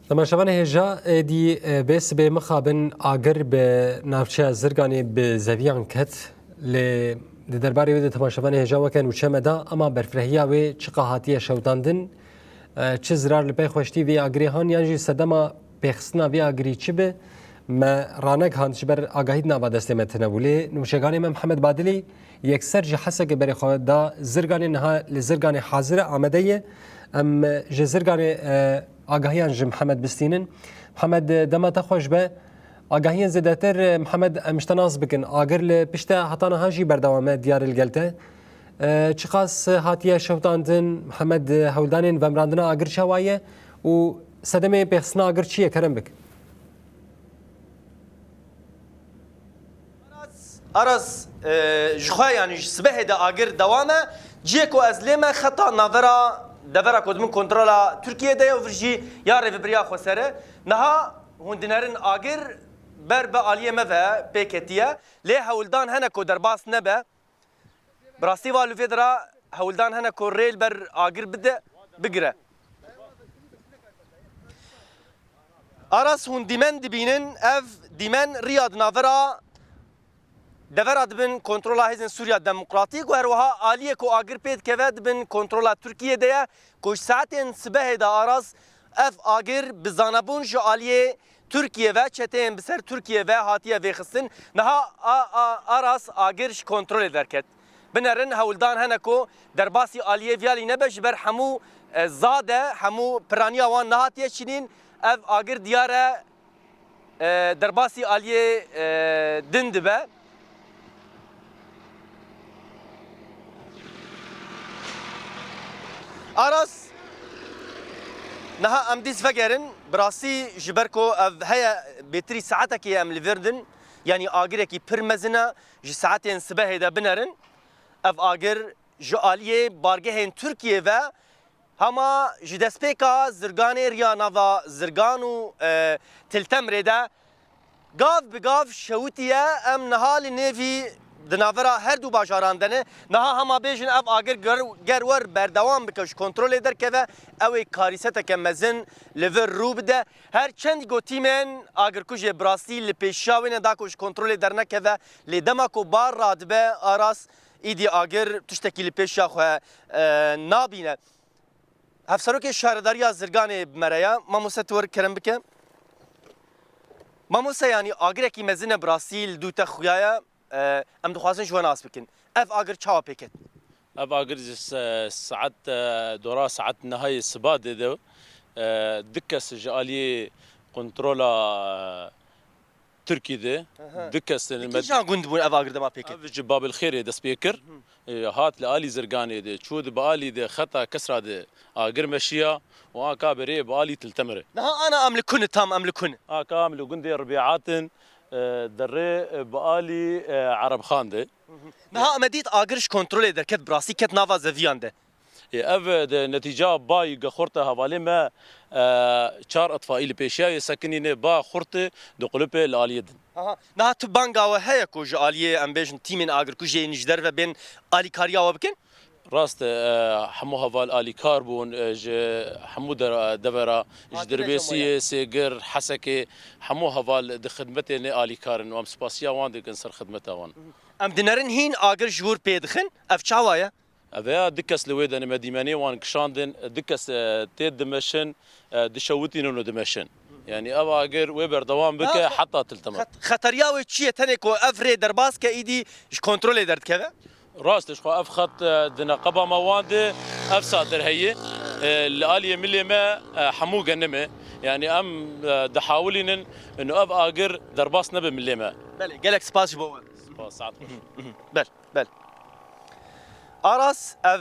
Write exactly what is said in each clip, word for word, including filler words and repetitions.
Temaşevanê hêja, êdî, e, bê sibê mixabin agir bi navçeya Zirganê bi zeviyan ket. Lê di derbarê wê de temaşevanê hêja weke nûçe me da, ama berfrehiya wê çiqa hatiye şewitandin, e, çi zirar li pey xweştî vê agirê han yan jî sedema pêxistina vê agirî çi bi, me ranegihand ji ber agahî di nava destê me tine bû. Lê nûçeganê me Mihemed Badilî yekser ji Hesekê berê xwe da Zirganê, niha li Zirganê hazir e, amade ye. Em ji Zirganê, e, agahiyan ji Mihemed bistînin. Mihemed, e, dema te xweş be. Agahiyên zêdetir, e, Mihemed, em ji te nas bikin. Agir li pişt te heta niha jî berdewam e, diyar e li gel te. E, çiqas hatiye şewitandin, Mihemed, e, hewldanên vemirandina agir çawa ye û sedemê pêxistina agir çi ye? Kerem bik. Aras, e, ji xwe, yanî ji sibehê de agir dewam e. Ciyê ku ez lê me xeta navera devera ku di bin kontrola Tirkiyê de ye û vir jî ya rêvebiriya xweser e. Niha hûn dinerin agir ber bi aliyê me ve pê ketiye. Lê hewldan hene ku derbas nebe. Bi rastî va li vê dira hewldan hene ku rê li ber agir bide, bigire. Aras, hûn dîmen dibînin, ev dîmen riya di navera devera di bin kontrola Hêzên Sûriya Demokratîk û her wiha aliyê ku agir pê dikeve di bin kontrola Tirkiyê de ye, ku ji saetên sibehê de Aras ev agir bi zanebûn ji aliyê Tirkiye ve, çeteyên bi ser Tirkiye ve hatiye vêxistin. Niha a, a, Aras agir ji kontrolê derket. Binerin hewldan hene ku derbasî aliyê viyalî nebe, ji ber hemû, e, zade, hemû piraniya wan nehatiye çinîn. Ev agir diyar e, e, derbasî aliyê, e, din dibe. Aras, niha em dîs vegerin, bi rastî ji ber ku ev heye bêtirî saetekê em li vir din, yanî agirekî pir mezin e, ji saetên sibehê de binerin, ev agir ji aliyê bargehên Tirkiyê ve hema ji destpêka Zirganê riya nava Zirgan û, e, Tiltemrê de gav bi gav şewitiye. Em niha li nêvî di navera her du bajaran de ne. Niha hema bêjin ev agir ger, ger wer berdewam bike, ji kontrolê derkeve, ew ê karîseteke mezin li vir rû bide. Her çend ku tîmên agirkujê bi rastî li pêşiya wê ne da ku ji kontrolê dernekeve, lê dema ku bar radibe, Aras, îdî agir tiştekî li pêşiya xwe, e, nabîne. Hevserokê Şaredariya Zirganê bi me re ye. Mamoste, tu wer kerem bike. Mamoste, yanî agirekî mezin e bi rastî li dû te xuya ye. E, em dixwazin ji we nas bikin. Ev agir çawa pê ket? Ev agir ji se-, saet, e, dora saet nehayê siba de de, e, du kes ji aliyê kontrola, e, Tirkî de, aha, du kes tên. Li kîjan gund bûn ev agir dema pê ket? Ev ji Babilxêrê dest pê kir. Mhm. E, hat li alî Zirganê de, çû di bi alî de xeta Kisra de agir meşiya û anka berê bi alî Tiltemirê. Niha ana em li ku ne, tam em li ku ne? Anka em li gundê Ribîatin, e, derê, e, bi alî, e, Erebxan de. Mhm. Niha me dît agir ji kontrolê derket, bi rastî ket nava zeviyan de. Ê, ev, e, di netîca bayî ge xurte hevalê me, e, çar itfaî li pêşiya yê sekinîne, ba xurte di qulipê li aliyê din. Aha. Niha tu banga we heye ku ji aliyê, em bêjin, tîmên agirkujê yên ji derve bên alîkariya we bikin? Rast e, e, hemû heval alîkar bûn, e, ji hemû der-, devera, ji Hatine Dirbêsiyê, Sêgir, Hesekê, hemû heval di xidmetê nê alîkar in û em spasiya wan dikin ser xidmeta wan. Em dinerin hîn agir ji wir pê dixin, ev çawa ye? Ev ya du kes li wê de ne, me dîmenê wan kişandin, du kes, e, tê dimeşin, e, dişewitînin û dimeşin. Yanî ev agir wê berdewam bike Ha, heta Til Temir. Xet-, xeteriya wê çi ye? Tenê ku ev rê derbas ke, îdî ji kontrolê derdikeve? Rast e, ji xwe ev xet, e, di neqeba me wan de ev sadir heye. E, li aliyê milê me, e, hemû genim e. Yanî em, e, dihawilînin û ev agir derbas nebe milê me. Belê, gelek spas ji bo we. Spas, saet xweş. Bel. Bel. Aras, ev,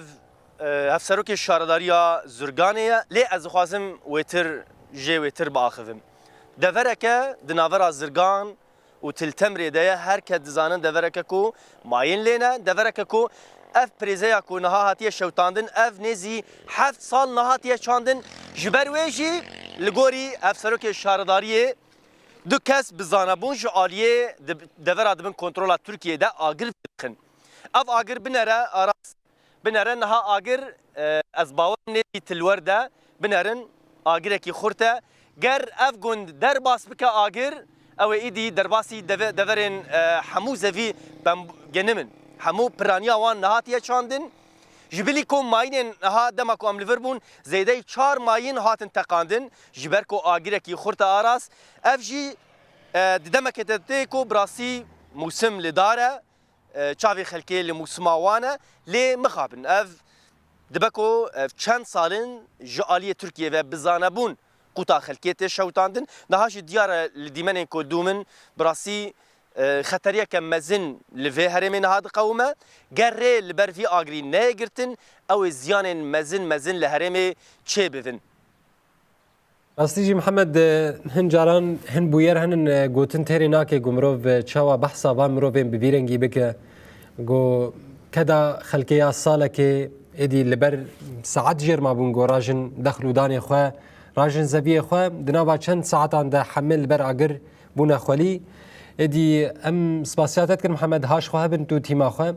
e, hevserokê şaredariya Zurganê ye. Lê ez dixwazim wêtir, jê wêtir biaxivim. Devereke di navera Zirgan û Til Temrê de ye. Her kes dizanin devereke ku mayîn lê ne. Devereke ku ev prêzeya ku niha hatiye şewtandin, ev nêzî heft sal nehatiye çandin. Ji ber wê jî li gorî hevserokê şaredariyê du kes bi zanebûn ji aliyê di-, devera di bin kontrola Tirkiyê de agir dixin. Ev agir binere, Aras, binere niha agir, e, ez bawer nêzî Tilwer de binerin, agirekî xurt e. Ger ev gund derbas bike agir, ew ê îdî derbasî deve-, deverên, e, hemû zevî pem-, genim in. Hemû piraniya wan nehatiye çandin. Ji bilî ku mayînên niha dema ku em li vir bûn, zêdeyî çar mayîn hatin teqandin, ji ber ku agirekî xurt e arast. Ev jî, e, di demekê de tê ku bi rastî mûsim li dar e, e, çavê xelkê li mûsima wan e, lê mixabin. Ev dibe ku ev çend sal in ji aliyê Tirkiyê ve bi zanebûn quta xelkê tê şewitandin. Niha jî diyar e li dîmenên ku dûmin bi rastî, e, xeteriyeke mezin li vê herêmê niha diqewime. Ger rê li ber vî agirî neyê girtin, ew ê ziyanên mezin mezin li herêmê çêbibin. Rastî jî Mihemed, e, hin caran hin bûyer henin, e, gotin têrê nake ku mirov, e, çawa behsa van mirovên bi vî rengî bike. Ku keda xelkê ya salekê êdî li ber saet jêr mabûn ku rajin dexl û danê xwe, rajin zeviyê xwe, di nava çend saetan de hemê li ber agir bûne xwelî. Êdî em spasiya te dikin Mihemed, haş xwe hebin tu tîma xwe.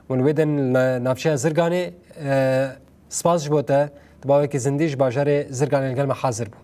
Hûn wê din li navçeya Zirganê, e, spas ji bo te, tu bawekî zindî ji bajarê Zirganê li gel me hazir bû.